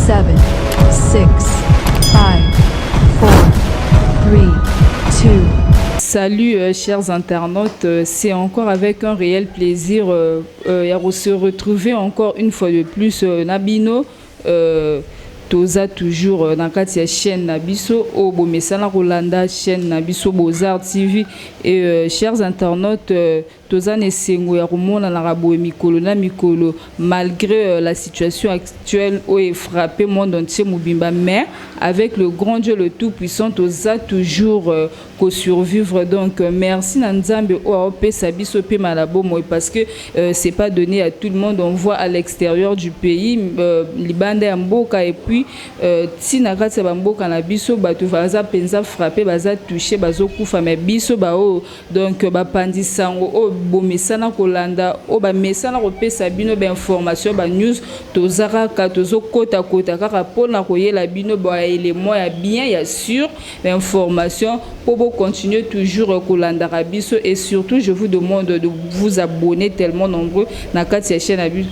7, 6, 5, 4, 3, 2. Salut chers internautes, c'est encore avec un réel plaisir ya se retrouver encore une fois de plus na bino. Toza toujours na kati ya chaîne na biso oyo bomesana kolanda, chaîne na biso Beaux-Arts TV. Et chers internautes, toza na esengo ya komonanaka boye mikolo na mikolo, malgré la situation actuelle oyo efrappe monde entier mobimba. Mais avec le grand Dieu, le tout puissant, toza toujours kosurvivre. Donc merci na Nzambe oyo aopesa biso mpe na bomoi, parce que c'est pas donné à tout le monde. On voit à l'extérieur du pays, libanda ya mboka, et puis ntina kati ya bamboka na biso, bato baza mpenza frappe, baza touché, bazokufa. Mais biso baoyo, donc bapandi sango oyo bomesana kolanda, oyo bamesana kopesa bino bainformation, banews, toza kaka tozokotakota kaka mpona koyela bino baélément ya bien, ya sûr, bainformation, mpo bocontinue toujours kolandaka biso. Et surtout, je vous demande de vous abonner, tellement nombreux na kati ya chaîne na biso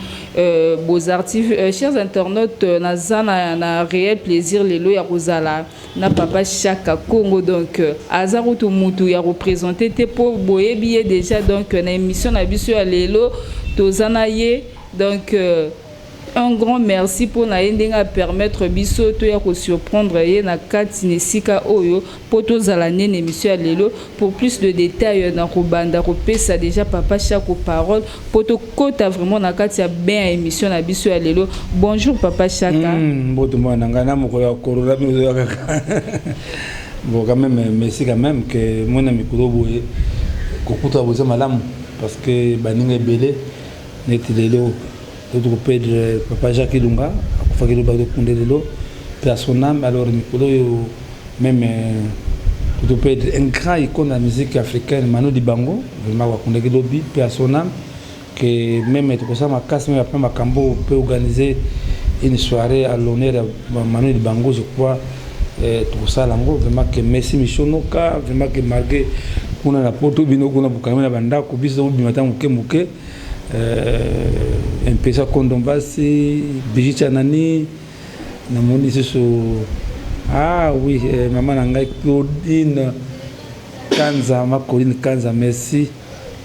Beaux-Arts TV. Chers internautes, naza na réel plaisir lelo ya kozala na papa Chaka Congo. Donc aza kutu mutu ya représente te, mpo boyebi ye déjà. Donc na émission na biso ya lelo, toza na ye. Donc un grand merci mpona ye, ndenge apermettre biso toya kosurprendre ye na kati na esika oyo mpo tozala nene émission ya lelo. Pour plus de détails, na kobanda kopesa déjà papa Chaka parole mpo tokɔta vraiment na kati ya bain ya émission na biso ya lelo. Bonjour papa Chaka. Mbote mwana na ngai. Na mokolo ya corona, bino ozoya kaka. Bon, quand même, merci quand même que mwana mikolo boye kokuta boza malamu, parce que baninga ebele neti lelo toti koperdre papa Jacques Ilunga, akufaki lobi, tokunde lelo, paix à son âme. Alors mikolo oyo même toti koperdre un grand icône de la musique africaine, Manu Dibango, vraiment bakundaki lobi, paix à son âme. Que même tokosala makasi, même après makambo, peut organiser une soirée à l'honneur ya Manu Dibango, je crois. Tokosala yango vraiment. Que merci Michonoka, vraiment que malgré kuna na Poto, bino kuna bokangami na bandako, biso tobima ta moke moke. Mpesa Kondombasi, Brigitte Chanani, namoni lisusu, ah oui, mama na ngai Claudine Kanza, ma Claudine Kanza, merci.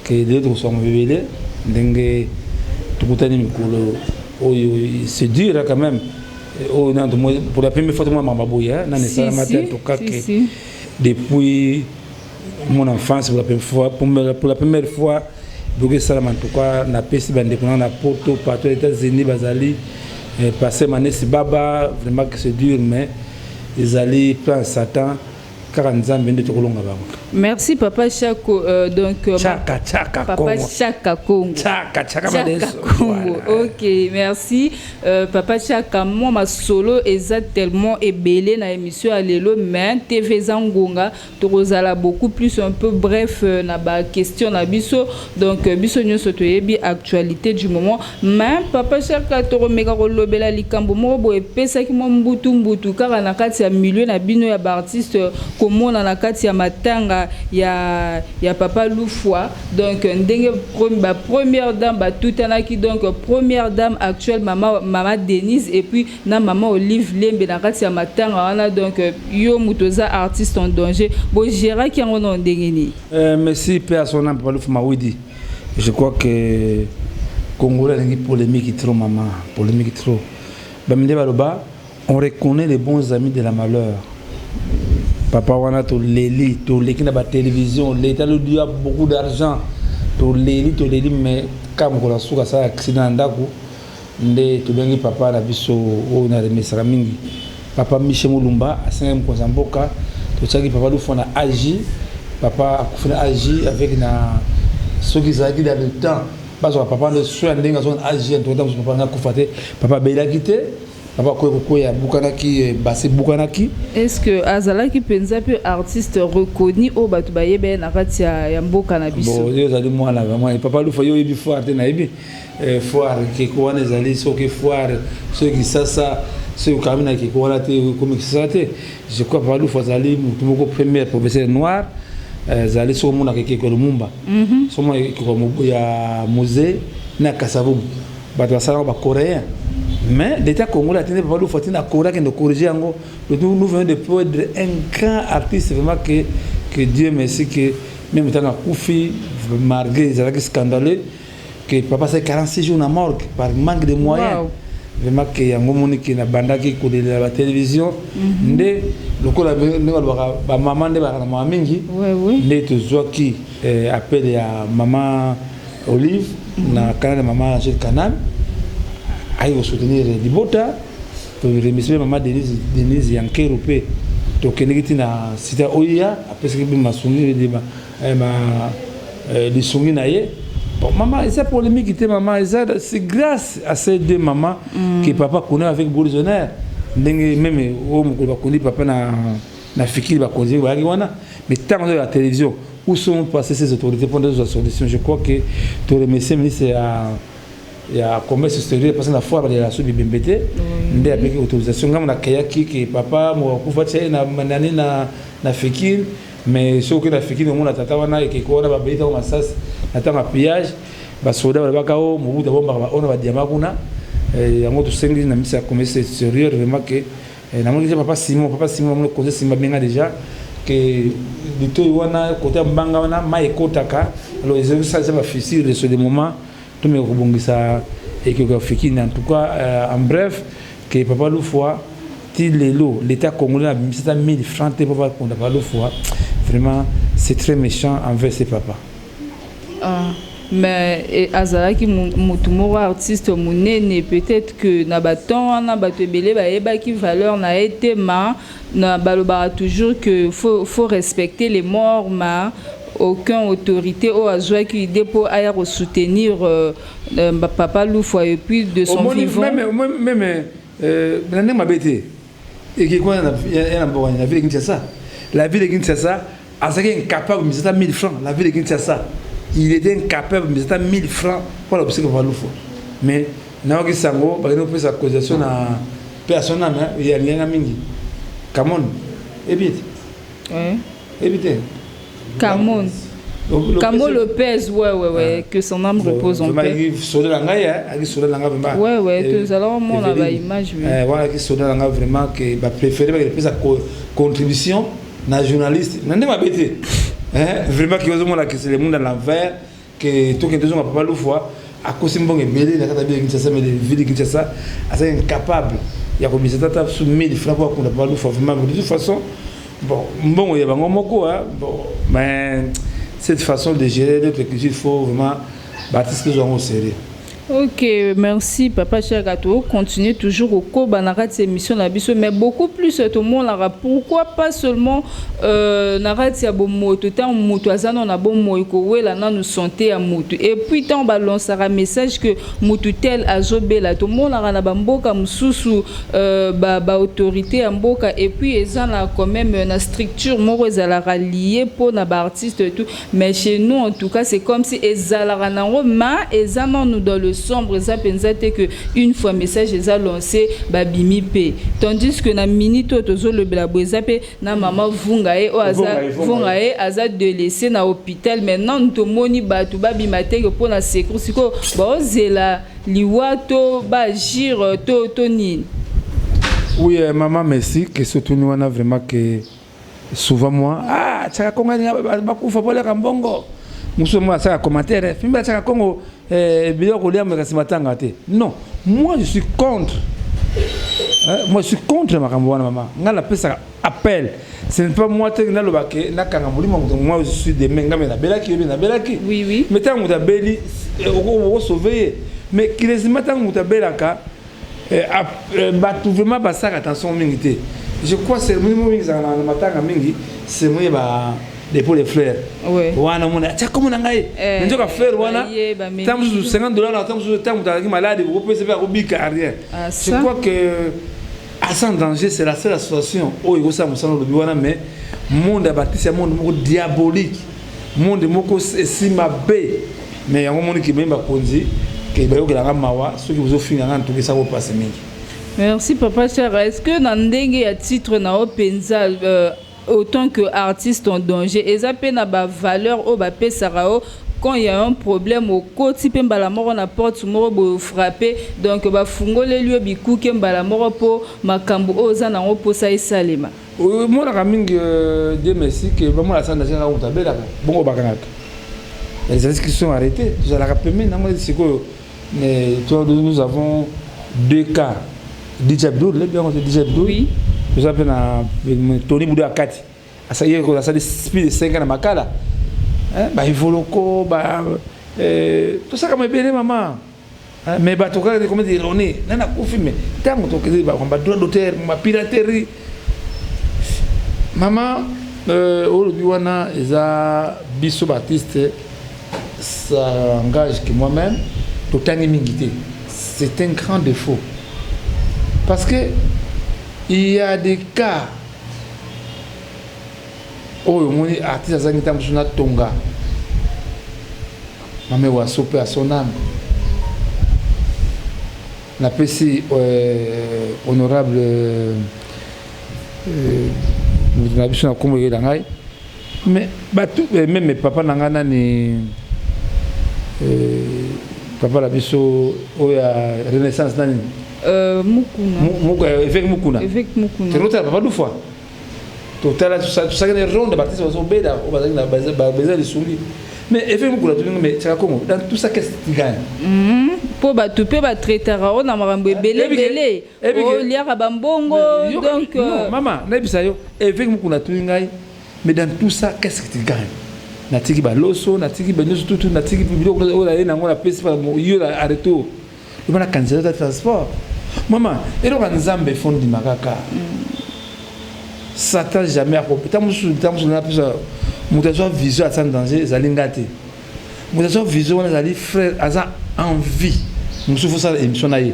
Que lelo tokoswanga bebele ndenge tokutani mikolo oyo, c'est dur quand même. Oyo pour la première fois tomona makambo boye nani esalama te, en tout cas que depuis mon enfance, pour la première fois, pour la première fois boki esalama. En tout cas napesi bandeko nanga na Poto, partout, États-Unis, bazali passé manesi baba, vraiment que c'est dur, mais ezali plan Satan kaka, Nzambe nde tokolonga bango. Merci papa Chako. Donc Chaka, Chaka. Papa Congo. Chaka Congo. Chaka, Chaka. Chaka Madeso. Congo. Voilà. Ok, merci papa Chaka. Mwa masolo eza tellement ebele na émission ya lelo, mais TV eza ngonga, tokozala beaucoup plus un peu bref na baquestion na biso. Donc biso nyonso toyebi actualité du moment. Mais papa Chaka, tokomeka kolobela likambo moko boye epesaki mwa mbutu mbutu kaka na kati ya milieu na bino ya baartiste, komona na kati ya matanga ya papa Lufwa. Donc ndenge ba première dame batutanaki, donc première dame actuelle, mama Denise, et puis na mama Olive Lembe na kati ya matanga wana. Donc yo moto oza artiste en danger, bogéraki yango na ndenge nini? Merci, paix à son âme, papa Lufu Mawidi. Je crois que Congolais alingi polémique trop, maman, polémique trop. Baminde baloba, on reconnaît les bons amis de la malheur. Papa wana toleli, toleki na batélévision, l'État lui doit beaucoup d'argent, toleli, toleli, mais kaka mokolo ya suka asala accident na ndako nde tobengi papa na biso oyo naremesaka mingi, papa Michel Mulumba, asengaki mokonzi ya mboka, totiaki papa Lufu na AJ. Papa akufi na AJ avec na soki ezalaki dans le temps bazwaka papa nde so ya ndenge azwa na AJ en tout cas papa nga akufa te. Papa abelaki te, papa akoki kokwea, abukanaki, basi ebukanaki. Est ce que azalaki mpenza mpe artiste reconnu oyo bato bayeba ye na kati ya mboka na biso? Bon, yo ozali mwana vraiment, papa Lufa, yo oyebi foire te. Nayebi foire keko wana ezali soki foire, soki Kisasa, soki okami na keko wana te, okomi Kisasa te. Je crois papa Lufa azali motu moko première professeur noir. Ezali soki omonaka ekeko ya Lumumba, soki omonaka ekeko ya Mzee na Kasavubu, bato basalaka bacoréen. Mais l'État congolais atindi Papa Lufu atinda Corée akende corriger yango. Nous venons de perdre un grand artiste, vraiment, que Dieu merci, que même ntango akufi, malgré ezalaki scandaleux, que papa asali 46 jours na morgue par manque de moyens. Vraiment ke yango moni ke nabandaki kolelela batélévision nde lokola ndenge balobaka, bamama nde bazalaka na mawa mingi. Nde tozwaki appel ya mama Olive na canal ya mama Angèle Kanam, ayi kosoutenir libota. Toremercie mpe mama Denise Yankeru mpe tokendeki ntina cité oya, apesaki mpe masungi, lisungi na ye. Bon, maman, eza polémique te, maman. Eza, c'est grâce à ces deux mamans que papa connaît avec beaucoup d'honneur. Ndenge même oyo mokolo bakondi papa na fikiri, bakonzi bayaki wana. Mais ntango ya télévision, où sont passées ces autorités pour la solution? Je crois que toremercie ministre ya commerce extérieur, parce que na foire ya so bibembe te nde apeki autorisation. Ngambo nakeyaki ke papa mokakufa tia na nani na fikiri. Mais soki na fikiri, omona tata wana ekeko wana, babeli ntango masasi na ntango ya pillage, basoda balobaka o Mobutu abombaka oyo na badiama kuna. Yango tosengi na ministre ya commerce extérieur, vraiment ke namoni papa Simon, papa Simon, namoni conseil Simon babenga déjà ke litoi wana, kote ya mbanga wana, mai ekotaka. Alors ezosalisa bafissure sur des moments, tomeka kobongisa ekeko ya fikini. En tout cas, en bref, ke Papa Lufwa, ti lelo l'État congolais abimisi ata 1000 francs te mpo bakonda Papa Lufwa. Vraiment, c'est très méchant envers ses papas. Ah. Mais azalaki motu moko artiste monene. Peut-être que na batemps wana bato ebele bayebaki valeur na ye te, ma na balobaka toujours que faut respecter les morts, ma aucun autorité oyo azwaki idée mpo aya kosoutenir Papa Lufwa et puis de son vivant. Même na ndenge mabe te, ekeki wana ya na mboka, na ville de Kinshasa. La ville de Kinshasa azalaki incapable misata 1000 francs. La ville de Kinshasa, il était incapable misata 1000 francs mpona kosika Papa Lufwa. Mais nayoki sango bakende kopesa cotisation na mpe ya son âme, yalinga mingi Camon ebi te, ebi te. Camon. Camo Lopez, ouais, que son âme repose en paix. Soda na ngai, aki soda na ngai vraiment. Ouais, tozala omona ba image. Oui. Voilà, aki soda na ngai, vraiment que ba préféré ba pesa contribution na journaliste. Na ndenge mabe te. Hein, vraiment que ozomona que c'est le monde à l'envers, que tokende tozonga Papa Lufwa akosi mbongo ebele na kati ya ville de Kinshasa, mais ville de Kinshasa aza incapable ya kobimisa tata su 1000 francs po akunda Papa Lufwa. Vraiment, de toute façon, bon, mbongo ya bango moko, hein, bon, mais cette façon de gérer notre culture, il faut vraiment baartiste tozwango au sérieux. Ok, merci Papa Chaka. Continuer toujours au koba na kati émission na biso, mais beaucoup plus tout le monde. Pourquoi pas seulement na kati ya bomoto, tant moto aza na bomoto, kowela nanu santé ya moto, et puis tant balancera message que moto tel azobela, tout le monde na bamboka mususu, ba autorité ya mboka, et puis eza na quand même na structure moko ezalaka lié pour na ba artiste et tout. Mais chez nous, en tout cas, c'est comme si ezalaka nango, ma eza nanu dans le sombre. Eza mpenza te que une fois message eza lancé, babimi mpe, tandis que na minute oyo tozolobela boye, eza mpe na mama Vunga ye oyo aza Vunga ye aza délaissé na hôpital. Maintenant tomoni bato babima te ke mpo na secours. Sikoyo baozela liwa to baagir to nini? Oui, maman, merci. Question tuni wana, vraiment que souvent moi, ah, Tshaka Kongo bakufa boleka mbongo mosusu mo asala commentaire fimbi Tshaka Kongo, biloko kolia kasi matanga te. Non, moi je suis contre. Hein, moi je suis contre makambo wana, mama. Ngai napesaka appel, ce n'est pas moi te naloba ke nakanga molimo moto. Moi je suis demain, ngai me nabelaki, yobi nabelaki. Mais ntango moto abeli, okosauve ye. Mais curieusement, ntango moto abelaka, bato vraiment basalaka attention mingi te. Je crois cérémonie mo mingi ezalaka na matanga mingi, cérémonie ba dépôt de fleurs wana, omona atia kombo na ngai na nzoka fleur wana, ntango mosusu 50 $, na ntango mosusu, ntango moto azalaki malade, okopesa mpe akobika, rien. Je crois que Asa en danger, c'est la seule association oyo ekosala mosala olobi wana. Mais monde ya batisi ya monde moko diabolique, monde moko esi mabe. Mais yango moniki bemi bakonzi ke bayokelanga mawa soki bozofinganga ntuki esaka opase mingi. Merci Papa Cher. Est-ce que na ndenge ya titre na yo mpenza, autant que artiste en danger, eza mpe na bavaleur oyo bapesaka yo? Quand il y a un problème, okoti mpe mbala moko na porte moko boye, ofrappe, donc bafungoleli yo bikuke mbala moko mpo makambo oyo oza nango mposa esalema. Omonaka mingi, Dieu merci ke bamona sans danger kaka moto abelaka bongo, bakangaka les artistes qui sont arrêtés. Tozalaka pembeni nango sikoyo. Mais toi, nous avons deux cas: DJ Abdul, lebi yango te, DJ Abdul. Toza mpe na Tony Budo ya kati, asali asali plus de 5 ans na Makala, baevoloko, tosaka mebele mama. Mais bato kaka comme erroné nani akufi. Mais ntango tokende badroit d'auteur, bapiraterie, mama, olobi wana eza biso baartiste, ça engage que moi-même totangi mingi te. C'est un grand défaut parce que il y a des cas oyo omoni artiste azangi ntango mosusu natonga mame waso mpe à son âme. Napesi honorable moto na biso na nkombo eyela ngai, mais bato même papa na ngai nani, papa na biso oyo ya Renaissance nani? Mukuna. Évêque Mukuna. Évêque Mukuna. Totala papa Dufwa, totala tosaki na ronde, baartiste bazobela oyo bazalaki baza lisungi. Mais évêque Mukuna tolingi, mais Tiaka Congo, dans tout ça, qu'est-ce que tu gagnes? Mpo bato mpe batraitaka o na makambo ebele ebele, oliaka bambongo, donc Non, mama, nayebisa yo, évêque Mukuna tuli ngai, mais dans tout ça, qu'est-ce que tu gagnes? Natiki baloso, natiki banyonso tutu, natiki biloko oyo naye nango, napesi yo en retour loba na candidat ya transport. Mama, eloko ya Nzambe efondima kaka Satan jamais ta mosusu. Ta mosusu napesa moto azwa vision aza en danger, ezali nga te. Moto azwa vision wana ezali frère aza en vie mosusu, fosala émission na ye,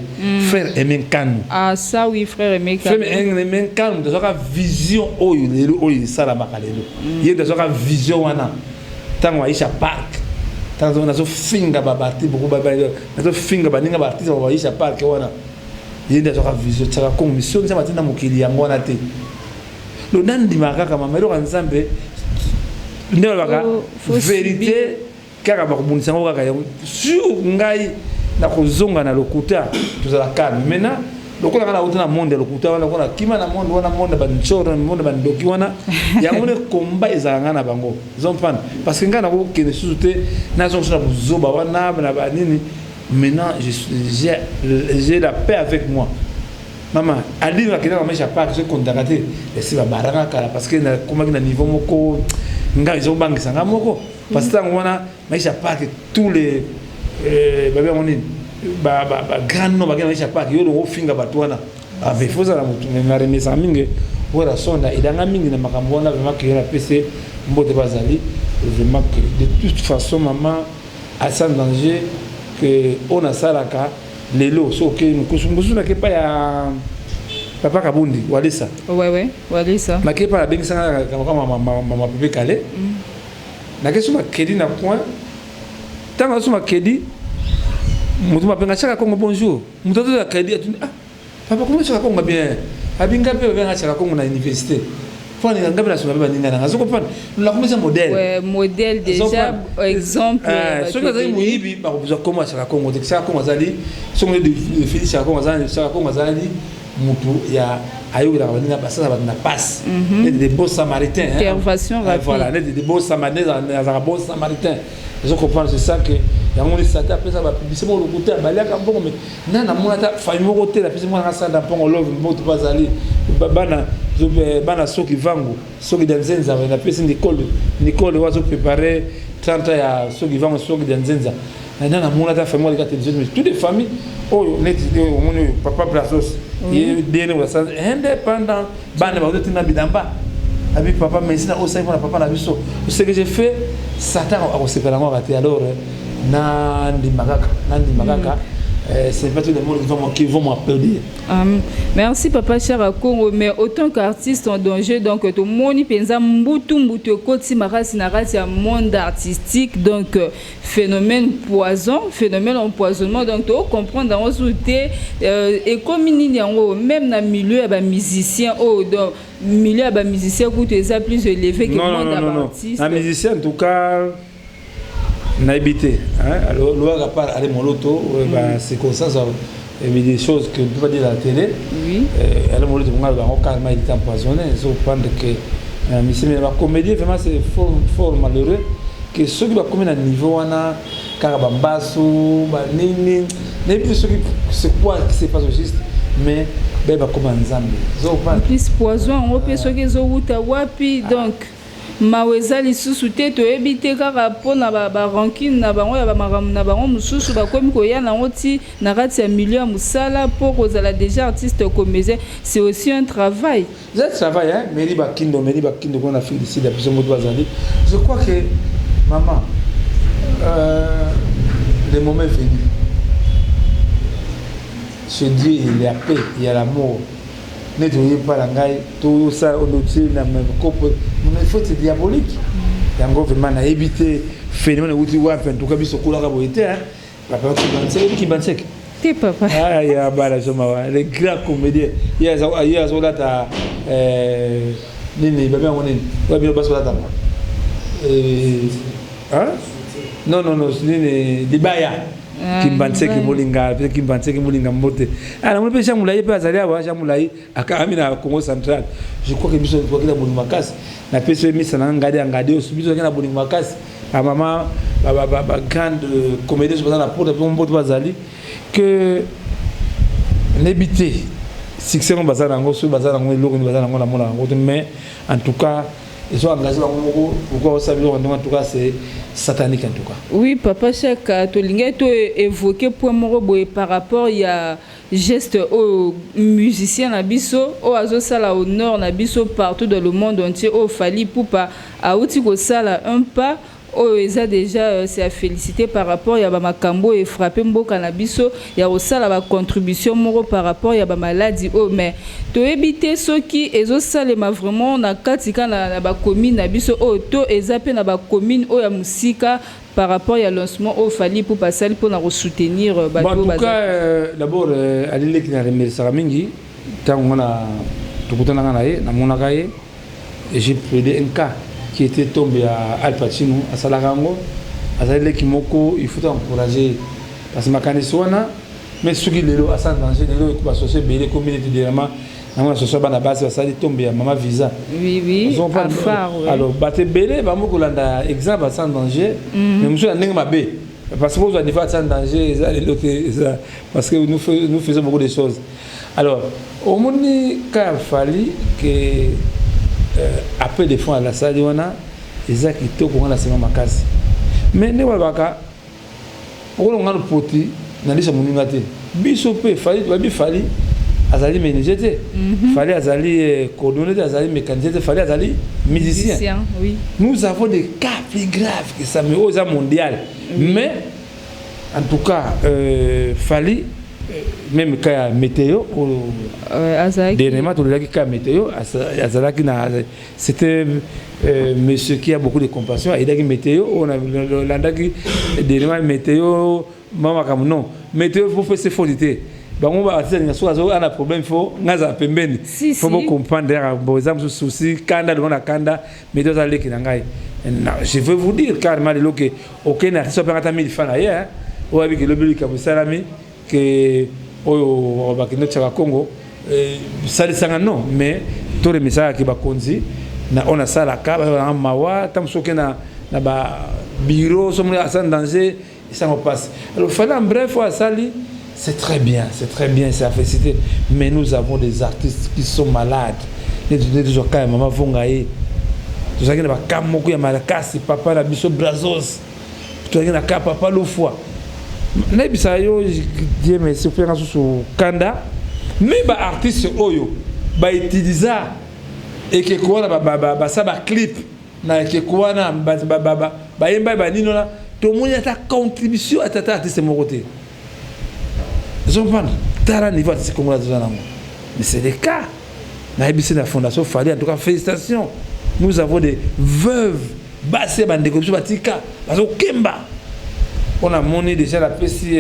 frère Aimé Nkanu. Ah ça oui, frère Aimé. Frère Aimé Nkanu, moto azwaka vision oyo lelo oyo esalamaka lelo. Ye moto azwaka vision wana ntango Aisha Park, ntango nazofinga baartiste, nazofinga baninga baartiste Aisha Park wana, ye nde azwaka vision. Tiaka Kongo, mission Nzambe atinda mokili yango wana te. Lo nandimaka kaka, mama, eloko ya Nzambe nde balobaka vérité kaka, bakobundisa yango kaka yango sur ngai nakozonga na lokuta. Tozala calme maintenant. Lokola nga nauta na monde ya lokuta wana, lokola kima na monde wana, monde bantsoro, monde bandoki wana, yango nde komba ezala nga na bango zompana, parce que ngai nakokende susu te, nazonga so na bozoba wana na banini. Maintenant j'ai la paix avec moi. Mama Aline akendaka Maisha Park, soki kondaka te, esi babaranga kala, parce que nakomaki na niveau moko ngai ezobangisa nga moko, parce que ntango wana Maisha Park, tous les babengo nini, bagrand nom bakenda Maisha Park. Yo longo ofinga bato wana, mais faut ozala motu na remesaka mingi oyo rasonda edanga mingi na makambo wana. Vraiment ke yo napesi mbote, bazali vraiment que de toute façon, mama, sans danger que oyo nasalaka lelo, soki okei mokusu mosusu, nake epai ya papa Kabundi Walesa. Ouais, Walesa. Nake epai abengisanga mama Pepe Kale, nake so makedi na coin. Ntango azo makedi, moto mapenga Chaka Kongo, bonjour. Moto azoya crédit, atuni: "Ah papa, comment Chaka Kongo?" Bien, abinga mpe babenga Chaka Kongo na université mpo aninga nga mpe nasunga mpe baninga nanga. Azokopana nakomisa modèle. Ouais, modèle déjà, exemple. Soki azali moyibi, bakozwa kombo ya Chaka Kongo te. Chaka Kongo azali, soki Félix Chaka Kongo azali, Chaka Kongo azali mutu ya ayokelaka baninga, basala bato na passe neti des bons samaritains. Intervention rapide. Voilà, neti des bons samaritains, azalaka bon samaritain, ezo comprendre. C'est ça que yango ni Satan apesa bapublicité moko lokuta, baliaka mbongo. Mais nani namona ata famille moko te napesi mwana asala mpongo love mboto mpo azali bana bana soki vangu soki da nzenza. Napesi Nicole, Nicole oyo azoprépare 30 ya soki vangu soki da nzenza. Nani namona ata famille aleka télévision? Mais toutes les familles oyo neti omoni oyo papa Brasos, ye dene osala indépendant, bana bazotinda bilamba abi papa merci na osali mpona papa na biso. Ce que j'ai fait, Satan akosepela yango kaka te. Alors nandima kaka, nandima kaka. C'est pas tout le monde qui vont m'applaudir. Merci papa Chaka Congo, mais autant qu'artiste en danger, donc tomoni penza mbutu mbutu ekoti makasi na kati ya monde artistique, donc phénomène poison, phénomène empoisonnement, donc to comprendre yango su te ekomi nini yango, même na milieu ya bamusicien oyo, donc milieu ya bamusicien kutu eza plus élevé que non, monde non, ya non, non. baartiste. Un musicien, en tout cas, Nayebi te, lowaka par ale moloto, bacirconstance, des choses que ne peut pas dire à la télé. Ale moloto bonga bango carrément, il était empoisonné. Ezoprendre que monsieur, mais bacomédien, vraiment, c'est fort, fort malheureux que soki bakomi na niveau wana, kaka bambasu banini, nayebi te soki c'est quoi qui se passe au juste, mais baye bakóma Nzambe. En plus, poison yango mpe soki ezowuta wapi, donc mawa eza lisusu te. Toyebi te, kaka mpona barancune na bango ya bamakambo na bango mosusu, bakomi koya nango ti na kati ya milieu ya mosala. Mpo kozala déjà artiste comédien, c'est aussi un travail. Eza travail, hein. Meri Bakindo, Meri Bakindo kuna na Afrique du Sud, biso moto bazali. Je crois que, maman, le moment est venu. Chez Dieu, il y a paix, il y a l'amour. Neti oyebi na ngai, tosala otie na kopo, il faut, c'est diabolique. Yango vraiment nayebi te phénomène euti wapi. En tout cas, biso okolaka boye te. Papa Kimbanseke, Kimbanseke. Te, papa. Ya bala somawa, les grands comédiens, ye azolata nini, babe yango nini oyo bino basi balataka? Non, non, non, nini, libaya. Kimbanseke Molinga mpe, Kimbanseke Molinga, mbote. Namoni mpe Jean Molai mpe azali awa. Jean Molai akangami na Congo Central. Je crois que biso toki na bolingo makasi. Napesi yo misa na ngadi ya ngadi oyo, biso toki na bolingo makasi. Bamama, bagrande comédie so baza na porte mpe, mbote. Bazali que nayebi te succès ngo baza nango, soki baza nango eloko nini baza nango, namona yango te. Mais en tout cas, ezo engagé bango moko. Pourquoi osala biloko ndenge? En tout cas, c'est satanique, en tout cas. Oui, papa Chaka, tolingai to évoquer point moko boye par rapport ya geste oyo musicien na biso oyo azosala honneur na biso partout dans le monde entier, oyo Fally Ipupa awuti kosala un pas oyo eza déjà c'est à féliciter par rapport ya bamakambo oyo efrappe mboka na biso, ya kosala bacontribution moko par rapport ya bamaladi oyo. Mais toyebi te soki ezosalema vraiment na kati ka na bacommune na biso oyo, to eza mpe na bacommune oyo ya mosika, par rapport ya lancement oyo Fally Ipupa asali mpona kosoutenir bato. Bon, en tout cas, d'abord, aleleki na remerciaka mingi. Ntango nga na tokutanaka na ye, namonaka ye, j'ai plaidé un cas qui était tombé à Al Pacino. Asalaka yango, azali leki moko, il faut encourager, parce que makanisi wana. Mais soki lelo asala danger, lelo basoso ebele ekomi neti dernièrement nango na soso bana basi basali tombe ya mama visa. Oui, alors bato ebele bango kolanda exemple asa danger, mais mosusu ya ndenge mabe, parce que ozwa niveau asa danger eza lelo te, eza parce que nous faisons beaucoup de choses. Alors omoni ka ya Fally que appel de fonds alasali wana eza kitoko, nga na nsima makasi. Mais ndenge balobaka, okolonga ngano poti na liso moninga te. Biso mpe Fally, babi Fally azali menuisier te, Fally azali coordonné te, azali mécanicien te, Fally azali musicien. Oui. Nous avons des cas plus graves que ça, mais oyo eza mondial, oui. Mais en tout cas, Fally, même cas ya météo dernièrement, tolelaki cas ya météo, azalaki na, c'était monsieur qui a beaucoup de compassion, ayedaki météo oyo nalandaki dernièrement, météo ma makambo. Non, météo faut pese faute te. Bango baartiste alinga soki azo ana problème, faut nga azala pembeni, faut bocomprendre yaka. Bon, eza mosusu souci, kanda longo na kanda. Météo aza leki na ngai. Je veux vous dire carrément lelo ke okende artiste apenga ata 1000 francs na ye oyo abiki elobi likambo esalami ke oyo bakende otiaka Congo salisanga. Non, mais toremisakaki bakonzi na oyo nasalaka bazalanga mawa. Ta mosusu oke na babureau, somoni asa danger, esango passe. Alors Fally, en bref, oyo asali, c'est très bien, c'est très bien, c'est à féliciter. Mais nous avons des artistes qui sont malades. Neti tozwaka ya mama Vonga ye, tozalaki na baka moko ya makasi, papa na biso Brazos, tozalaki na ka papa Lofwa. Nayebisaka yo, Dieu merci, openga susu kanda. Mais baartiste oyo bautiliza ekeko wana, basala baclip na ekeko wana, bayemba banini wana, tomoni ata contribution ata ata artiste moko te. Ozocomprendre? Tala niveau artiste congolais azoza nango. Mais c'est le cas nayebisi na fondation Fally. En tout cas, félicitations. Nous avons des veuves, basi ya bandeko biso batika, bazokemba. Mpona moni déjà napesi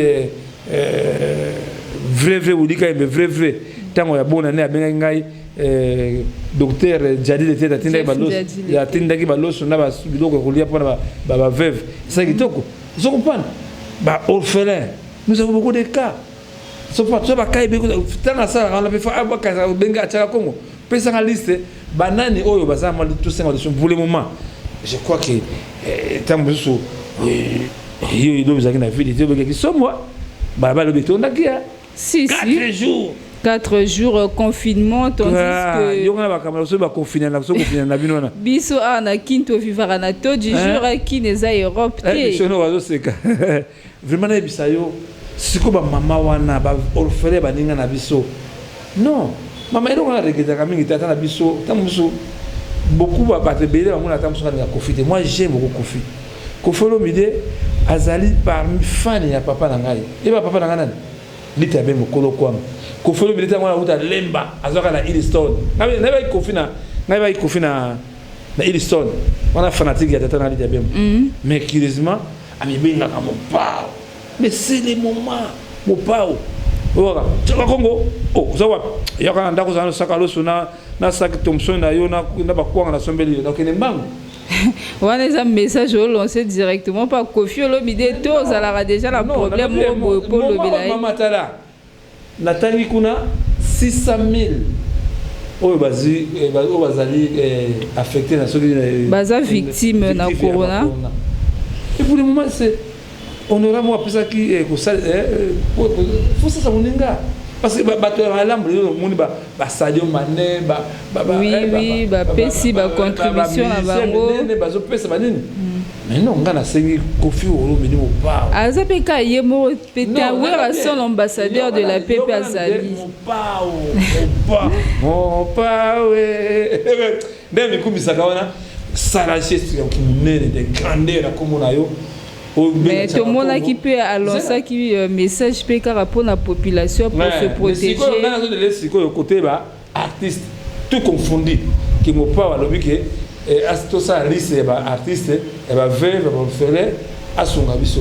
vrai vrai olika yembe, vrai vrai. Ntango ya bonane abengaki ngai, docteur Jadil te, atindaki baloso na biloko ya kolia mpona baveuve. Esala kitoko. Ozo comprendre? Ba orphelins, nous avons beaucoup de cas. So ba cas ebele ntango asalaka wana mpe fa abakasa obenga atiaka Congo, pesanga liste banani oyo baza mwa tosenga liso. Pour le moment, je crois que ntango mosusu yo elobi ezalaki na ville te, obengaki somwa balabala lobi etondaki ya Si, 4 si. jours. 4 jours confinement, tandis que yo nga na bakamera soki baconfiner na soki confiner na bino wana. Biso awa na Kini tovivaka na taux du Hein? jour. Kini eza Europe te. Biso no bazoseka vraiment. Nayebisa yo sikoyo, bamama wana, baorphelin, baninga na biso, non mama, eloko wana regretaka mingi te. Ata na biso, ntango mosusu beaucoup bato ebele bamona ata mosusu alinga Kofi te. Moi, j'aime beaucoup Kofi. Kofi Olomide azali parmi fan ya papa na ngai. Yeba papa na ngai nani? Lita ya be mokolo kwanga Kofi Olomide. Ntango wana auta Lemba, azwaka na Illstone. Nayebaki Kofi na nayebaki Kofi na Illstone wana, fanatique ya tata na Lita ya Bembo. Mais curieusement amibengaka Mopao. Mais c'est le moment Mopao oyaka tiaka Kongo. Oh, oza wapi? Yaka na ndako, ozala nosaka loso na saki Thomson na yo na bakwanga nasombeli yo, nakokende mbangu. Wana eza message olance directement pa Kofi Olomide to ozalaka déjà na problème moko boye mpo olobela ye? Mama, tala, natangi kuna 600 000 oyo bazwi oyo bazali affecté na soki Baza victime na victime ya corona. Corona. Et pour le moment, c'est honorable moko apesaki kosala fosasa moninga, parce que bato ya malamu lelo omoni basadio Mane. Oui, bapesi bacontribution na bango. Minene bazopesa banini. Mais non, nga nasengi Kofi Olomide, Mopao. Aza mpe ka ye moko pe te, Werrason, l'ambassadeur de la paix, mpe azali. Mopao, Mopao nde mikumisaka wana, sala geste ya monene de grandeur ya kombo na yo. Mais tomonaki mpe alansaki message mpe kaka mpona population pour se protéger. Sikoyo nga nazodele sikoyo kote ba artiste tout confondu ke Mopao alobi ke tosala liste ya baartiste ya baveuve, ya baorphelin, asunga biso.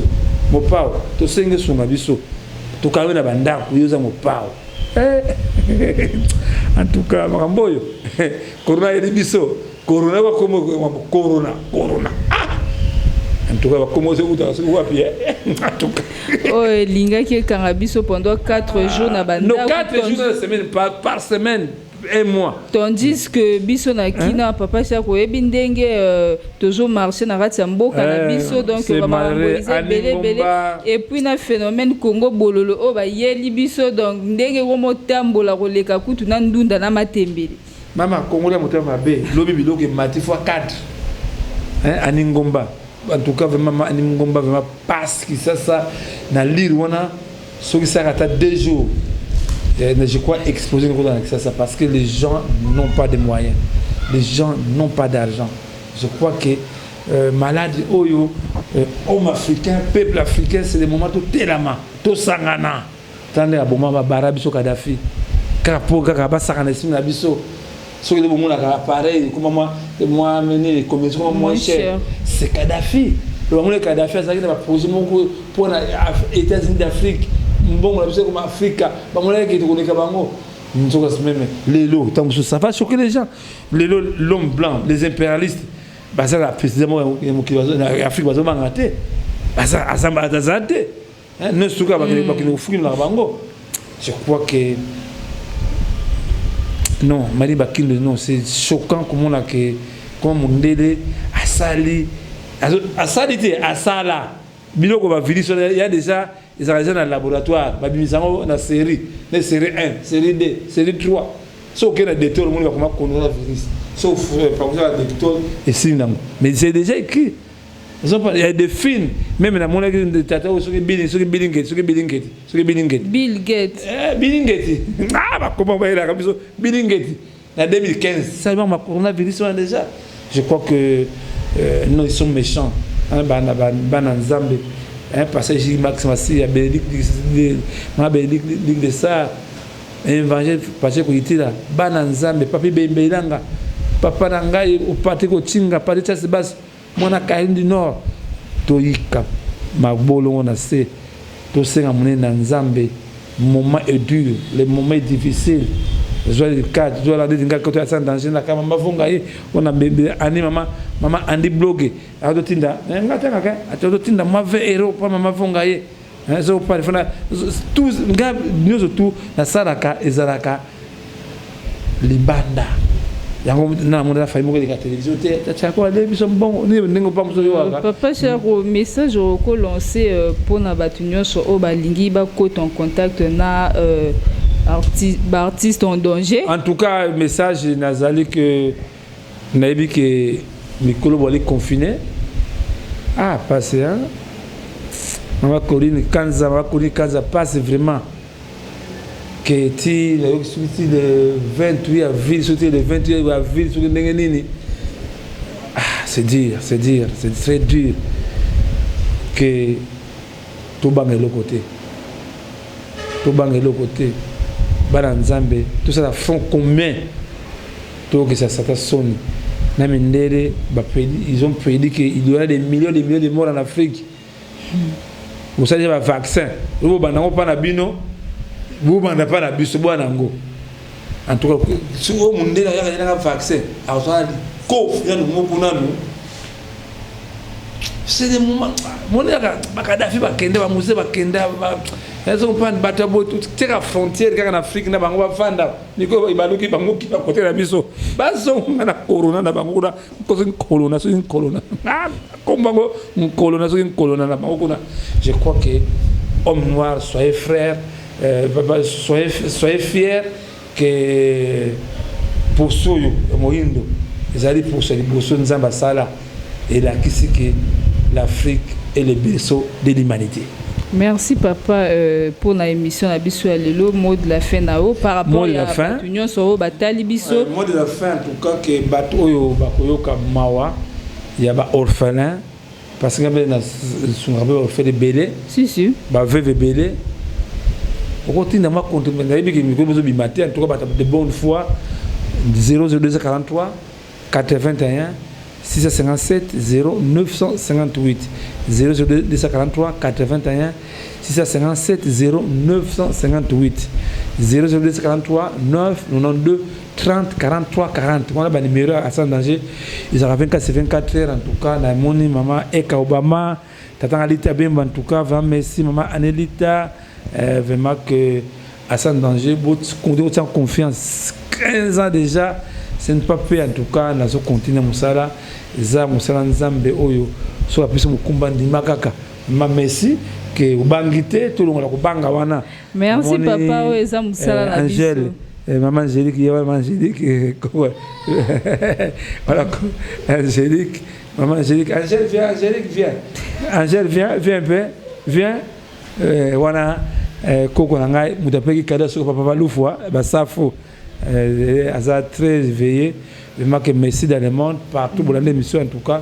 Mopao, tosengi esunga biso, tokangi na bandako. Yo oza Mopao. En tout cas, makambo oyo corona ayeli biso, corona bakomo corona, corona, ah! En tout cas, bakomo ozokutaka soki wapi. En tout cas, oyo elingaki ekanga biso pendant 4 jours na bandako, non, 4 jours na semaine, par semaine, un mois. Tandis que biso na kina, papa Chako, oyebi ndenge tozomarche na kati ya mboka na biso, donc bamakambo eza ebele ebele. Et puis na phénomène Congo bololo oyo bayeli biso, donc ndenge komotambola koleka kutu na ndunda na matembele. Mama, Kongola motema mabe. Lobi biloko emati fois 4. Ani Ngomba, en tout cas vraiment, Ani Ngomba, vraiment parce que ça na lire wana soki saka ata 2 jours, je crois exposer ça, parce que les gens n'ont pas de moyens, les gens n'ont pas d'argent. Je crois que malade oyo, homme africain, peuple africain, c'est le moment totelama, tosangana. Tanda ya boma babara biso Kadafi kaka mpo kaka basakana esimi na biso. Soki nde bomonaka appareil ekoma mwa nini, commerce koma moins cher, c'est Kadafi. Bamoni Kadafi azalaki na baprojet moko mpona États-Unis d'Afrique, mbongo na biso ekoma Afrika. Bamonaki ete koleka bango nzoka même lelo. Ntango mosusu ça va choquer les gens. Lelo l'homme blanc, les impérialistes bazala précisément ya mokili ya Afrique, bazobanga te, aza te nyonso bakende kofukinaka bango. Je crois que non, Marie Bakindo, non, c'est choquant komona ke comme mondele asali, asali te, asala biloko bavirus ya déjà, ezalaka déjà na laboratoire, babimisa yango na série, na série 1, série 2, série 3. So okei na détecteur, omoni bakoma coronavirus, so fakuza na détecteur esili nango. Mais c'est déjà écrit, il y a des films même. Namonaki tata oyo, soki Bill, soki Bilingeti, soki Bilingeti, soki Bilingeti. Bill Gates. Bilingeti, ah, bakoma bayelaka biso Bilingeti na 2015, ça ma coronavirus wana déjà. Je crois que non, ils sont méchants, hein. Bana bana Nzambe, hein, pasteur Gilles Max Massi ya Bénédicte, ma Bénédicte Ligue de Sar, évangile Patrick Koyitila, bana Nzambe, papi Bembelanga, papa na ngai Patrik Otinga, Patrik Chasibas, mwana Caroline du Nord. Toyika mabolongo na se, tosenga monene na Nzambe. Moment est dur, le moment est difficile. Zwa cadre, zwa la neti ngai koto ya sans danger na kama mavonga ye wana ani mama. Mama Andi Bloge azotinda nga tangaka, azotinda mwa 20 euro mpo mama Vonga ye ezopale tout. Nga nyonso tu nasalaka ezalaka libanda. Yango na mona famille moko eleka télévision te, tiako ale biso mbongo ndenge opa mosusu oyokaka. Papa Chako, message okolancer mpona bato nyonso oyo balingi bakota en contact na baartiste en danger? En tout cas, message nazali ke nayebi ke mikolo bwali confiné. Ah, passe, hein, mama Coline Kanza, mama Coline Kanza, passe vraiment ke ti nayoki soki ti le 28 avril, soki ti le 28 avril, soki ndenge nini. Ah, c'est dur, c'est dur, c'est très dur ke tobanga eloko te, tobanga eloko te. Bana Nzambe, tosala front commun, tokokisa sata soni na mindele. Ils ont prédit qu'il y aura des millions, des millions de morts en Afrique. Bosali bavaccin oyo, bobanda yango mpa na bino, bobanda mpa na biso, bwana yango. En tout cas, soki oyo mondele ayaka yelaka vaccin, azala likofi nanu moko nanu. C'est des moments monaka bakadafi bakende, bamuse bakende, ezocomprendre bato ya boye tiaka frontière kaka na Afrique na bango bafanda. Niko baluki bango kima kote na biso, bazonga na corona na bango kuna. Soki nkolona, soki nkolona kombo yango nkolona, soki nkolona na bango kuna. Je crois que homme noir, soyez frère, soyez fiers que poso oyo ya moyindo ezali poso ya liboso Nzambe asala. Elakisi ke l'Afrique est le berceau de l'humanité. Merci papa pour la émission na biso ya lelo. Mot de la fin na yo par rapport ya bato nyonso oyo batali biso? Mot de la fin, en tout cas, ke bato oyo bakoyoka mawa ya baorphelin, parce que mpe nasungaka mpe baorphelin ebele. Si si. Baveuve ebele, okotinda mwa contribution. Nayebi ke mikolo bozobima te. En tout cas, bato de bonne foi, 00243 81 657 0958, 00243 81 657 0958, 00243 9 92 30 43 40. Wana banuméro ya Sans Danger, ezalaka 24 sur 24 heures. En tout cas, namoni mama Eka Obama, tatanga Lita Bemba. En tout cas, vraiment merci mama Anelita. Vraiment que à Sans Danger botia confiance. 15 ans déjà, ce n'est pas peu. En tout cas, nazo continuer mosala, eza mosala Nzambe oyo so apesi mokumba, ndima kaka. Ma merci ke obangi te, tolongola kobanga wana. Merci papa, oyo eza mosala na biso. Angèle, maman Angélique, ye maman Angélique, voilà, Angélique, maman Angélique. Angèle, viens, Angélique, viens, Angèle, viens, viens un peu, viens. Wana koko na ngai, moto apeki kado soki papa balufwa basafu, aza très éveillé. Vraiment que merci dans le monde partout bolanda émission. En tout cas,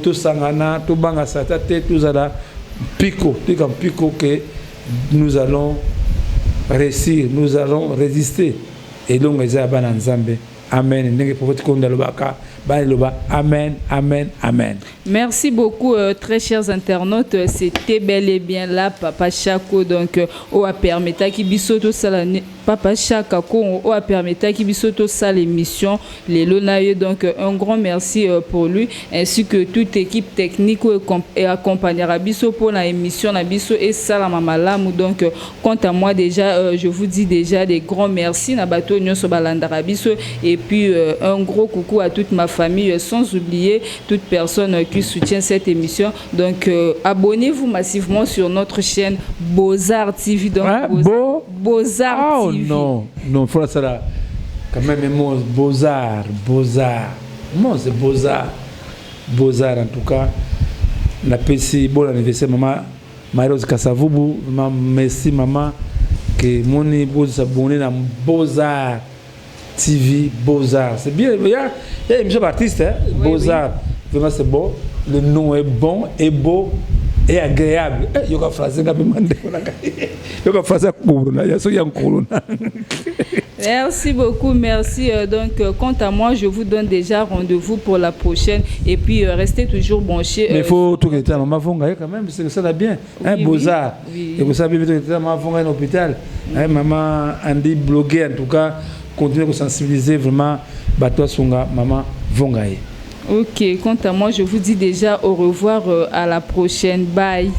tosangana, tobanga sata te, tozala mpiko, toyika mpiko ke nous allons réussir, nous allons résister. Elongo eza ya bana Nzambe. Amen. Ndenge prophète Konda alobaka, bana eloba amen, amen, amen. Merci beaucoup, très chers internautes. C'était bel et bien là, Papa Chako. Donc, oyo apermettaki biso tosala, Papa Chaka Kongo, oyo apermettaki biso tosala émission lelo na ye. Donc, un grand merci pour lui, ainsi que toute équipe technique et accompagnera biso pour la émission na biso esalama malamu. Donc, quant à moi déjà, je vous dis déjà des grands merci na bato nyonso balandaka biso. Et puis, un gros coucou à toute ma famille, sans oublier toute personne qui soutient cette émission. Donc, abonnez-vous massivement sur notre chaîne Beaux-Arts TV. Donc, hein, Beaux, Beaux-Arts oh, TV. Non, non, faut ça là. Quand même, mot Beaux-Arts, Beaux-Arts. Moi, c'est Beaux-Arts. Beaux-Arts, en tout cas. La PC, bon anniversaire, maman Marie-Rose Kassavubu. Maman, merci, maman. Que moni beau s'abonner dans Beaux-Arts TV, Beaux-Arts. C'est bien, il y a une émission d'artiste, hein, Oui, Beaux-Arts. Vraiment, c'est bon. Le nom est bon, est beau et agréable. Eh, yoka français nga mande yoka français corona ya so ya corona. Merci beaucoup, merci. Donc, quant à moi, je vous donne déjà rendez-vous pour la prochaine. Et puis, restez toujours branchés. Mais il faut tout que maman Vonga quand même, c'est ça là bien. Hein, Beaux-Arts. Et vous savez que maman Vonga à l'hôpital. Hein, maman Andy blogué en tout cas, continuez à sensibiliser vraiment bato sunga maman Vonga. Ok, quant à moi, je vous dis déjà au revoir, à la prochaine. Bye.